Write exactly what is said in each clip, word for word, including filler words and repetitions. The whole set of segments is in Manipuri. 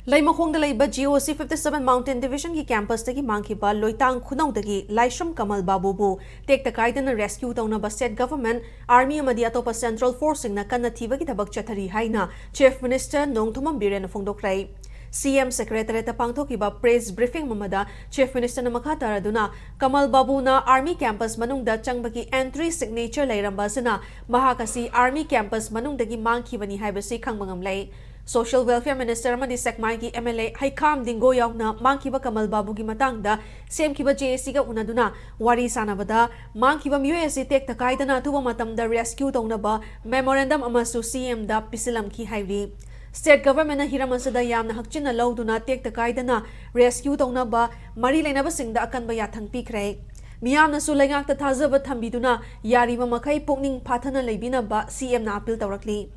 ꯂꯩꯃꯈꯣꯡꯗ ꯂꯩꯕ G O C fifty seven Mountain Division ꯒꯤ campus ꯇꯒꯤ ꯃꯥꯡꯈꯤꯕ ꯂꯣꯏꯇꯥꯡ ꯈꯨꯅꯧꯗꯒꯤ ꯂꯥꯏꯁ꯭ꯔꯝ ꯀꯃꯜ ꯕꯥꯕꯨꯕꯨ ꯇꯦꯛꯇ ꯀꯥꯏꯗꯅ rescue ꯇꯧꯅꯕ state government, army ꯑꯃꯗꯤ ꯑꯇꯣꯞꯄ central force ꯁꯤꯡꯅ ꯀꯟꯅ ꯊꯤꯕꯒꯤ ꯊꯕꯛ ꯆꯠꯊꯔꯤ ꯍꯥꯏꯅ Chief Minister Nongthombam ꯕꯤꯔꯦꯟꯅ ꯐꯣꯡꯗꯣꯛꯈ꯭ꯔꯦ꯫ C M Secretariat ꯇ ꯄꯥꯡꯊꯣꯛꯈꯤꯕ press briefing ꯑꯃꯗ Chief Minister ꯅ ꯃꯈꯥ ꯇꯥꯔꯗꯨꯅ, ꯀꯃꯜ ꯕꯥꯕꯨꯅ army campus ꯃꯅꯨꯡꯗ ꯆꯪꯕꯒꯤ entry signature ꯂꯩꯔꯝꯕ ꯑꯁꯤꯅ ꯃꯍꯥꯛ ꯑꯁꯤ army campus ꯃꯅꯨꯡꯗꯒꯤ ꯃꯥꯡꯈꯤꯕꯅꯤ ꯍꯥꯏꯕꯁꯤ ꯈꯪꯕ ꯉꯝꯂꯦ꯫ Social Welfare Minister ꯑꯃꯗꯤ ꯁꯦꯛꯃꯥꯏꯒꯤ M L A ꯍꯩꯈꯥꯝ ꯗꯤꯡꯒꯣ ꯌꯥꯎꯅ ꯃꯥꯡꯈꯤꯕ ꯀꯃꯜ ꯕꯥꯕꯨꯒꯤ ꯃꯇꯥꯡꯗ C M ꯒ ꯎꯅꯗꯨꯅ ꯋꯥꯔꯤ ꯁꯥꯅꯕꯗ, ꯃꯥꯡꯈꯤꯕ ꯃꯤꯑꯣꯏ ꯑꯁꯤ ꯇꯦꯛꯇ ꯀꯥꯏꯗꯅ ꯑꯊꯨꯕ ꯃꯇꯝꯗ rescue ꯇꯧꯅꯕ memorandum ꯑꯃꯁꯨ C M ꯗ ꯄꯤꯁꯤꯜꯂꯝꯈꯤ ꯍꯥꯏꯔꯤ꯫ State government ꯅ ꯍꯤꯔꯝ ꯑꯁꯤꯗ ꯌꯥꯝꯅ ꯍꯛꯆꯤꯟꯅ ꯂꯧꯗꯨꯅ ꯇꯦꯛꯇ ꯀꯥꯏꯗꯅ rescue ꯇꯧꯅꯕ ꯃꯔꯤ ꯂꯩꯅꯕꯁꯤꯡꯗ ꯑꯀꯟꯕ ꯌꯥꯊꯪ ꯄꯤꯈ꯭ꯔꯦ꯫ ꯃꯤꯌꯥꯝꯅꯁꯨ ꯂꯩꯉꯥꯛꯇ ꯊꯥꯖꯕ ꯊꯝꯕꯤꯗꯨꯅ ꯌꯥꯔꯤꯕ ꯃꯈꯩ ꯄꯨꯛꯅꯤꯡ ꯐꯥꯊꯅ ꯂꯩꯕꯤꯅꯕ C M ꯅ appeal ꯇꯧꯔꯛꯂꯤ꯫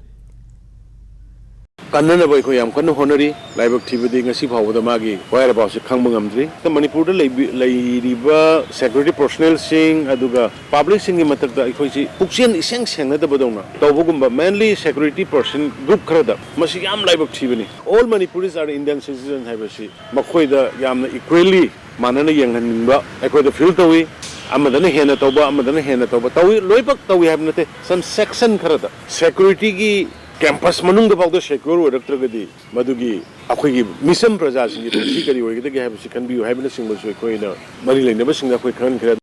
ꯀꯟꯅꯅꯕ ꯑꯩꯈꯣꯏ ꯌꯥꯝ ꯀꯟꯅ ꯍꯣꯠꯅꯔꯤ꯫ ꯂꯥꯏꯕꯛ ꯊꯤꯕꯗꯤ ꯉꯁꯤ ꯐꯥꯎꯕꯗ ꯃꯥꯒꯤ whereabouts ꯁꯤ ꯈꯪꯕ ꯉꯝꯗ꯭ꯔꯤ꯫ ꯃꯅꯤꯄꯨꯔꯗ ꯂꯩꯕꯤ-, ꯂꯩꯔꯤꯕ security personnel ꯁꯤꯡ, ꯑꯗꯨꯒ public ꯁꯤꯡꯒꯤ ꯃꯊꯛꯇ ꯑꯩꯈꯣꯏꯁꯤ ꯄꯨꯛꯆꯦꯜ ꯏꯁꯦꯡ ꯁꯦꯡꯅꯗꯕꯗꯧꯅ ꯇꯧꯕꯒꯨꯝꯕ, mainly security personnel group ꯈꯔꯗ꯫ ꯃꯁꯤ ꯌꯥꯝ ꯂꯥꯏꯕꯛ ꯊꯤꯕꯅꯤ꯫ All Manipuris are Indian citizen ꯍꯥꯏꯕꯁꯤ ꯃꯈꯣꯏꯗ ꯌꯥꯝꯅ equally ꯃꯥꯟꯅꯅ ꯌꯦꯡꯍꯟꯅꯤꯡꯕ ꯑꯩꯈꯣꯏꯗ feel ꯇꯧꯏ꯫ ꯑꯃꯗꯅ ꯍꯦꯟꯅ ꯇꯧꯕ, ꯑꯃꯗꯅ ꯍꯦꯟꯅ ꯇꯧꯕ ꯇꯧꯏ꯫ ꯂꯣꯏꯅꯃꯛ ꯇꯧꯏ ꯍꯥꯏꯕ ꯅꯠꯇꯦ꯫ Some section ꯈꯔꯗ security ꯒꯤ campus ꯃꯅꯨꯡꯗ ꯐꯥꯎꯗ secure ꯑꯣꯏꯔꯛꯇ꯭ꯔꯒꯗꯤ ꯃꯗꯨꯒꯤ ꯑꯩꯈꯣꯏꯒꯤ ꯃꯤꯆꯝ ꯄ꯭ꯔꯖꯥꯁꯤꯡꯒꯤ ꯄꯨꯟꯁꯤ ꯀꯔꯤ ꯑꯣꯏꯒꯗꯒꯦ ꯍꯥꯏꯕꯁꯤ ꯈꯟꯕꯤꯌꯨ ꯍꯥꯏꯕꯅꯆꯤꯡꯕꯁꯨ ꯑꯩꯈꯣꯏꯅ ꯃꯔꯤ ꯂꯩꯅꯕꯁꯤꯡꯗ ꯑꯩꯈꯣꯏ ꯈꯪꯍꯟꯈ꯭ꯔꯦ꯫